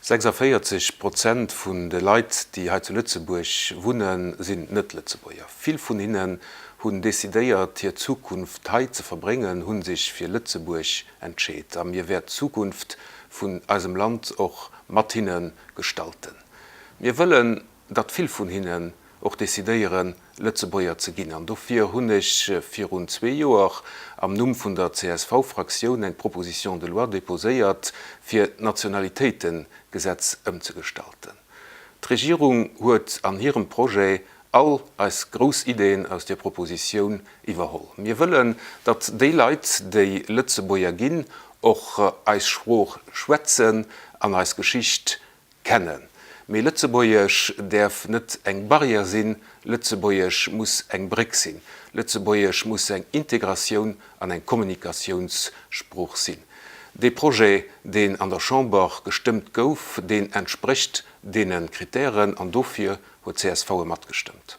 46 Prozent vun de Leit, déi hei zu Lëtzebuerg wunnen, sinn Net-Lëtzebuerger. Vill vun hinnen hunn decidéiert, hir Zukunft hei ze verbréngen, hu sech fir Lëtzebuerg entscheet. A mir wäert d'Zukunft vun eisem Land och mat hinne gestalten. Mir wëllen, datt vill vun hinnen och decidéieren, Lëtzebuerger ze ginn. An dofir hunn ech virun zwee Joer am Numm vun der CSV-Fraktioun eng Proposition de loi déposéiert, fir d'Nationalitéitengesetz ëmzegestalten. D'Regierung huet an hirem Projet all eis grouss Ideen aus där Propositioun iwwerholl. Mir wëllen, datt déi Leit, déi Lëtzebuerger ginn, och eis Sprooch schwätzen an eis Geschicht Kennen. Mee Lëtzebuergesch däerf net eng Barrière sinn, Lëtzebuergesch muss eng Bréck sinn. Lëtzebuergesch muss eng Integratioun an eng Kommunikatiounssprooch sinn. Dee Projet, deen an der Chamber gestëmmt gouf, deen entsprécht deene Kritären an dofir huet csv e matgestëmmt.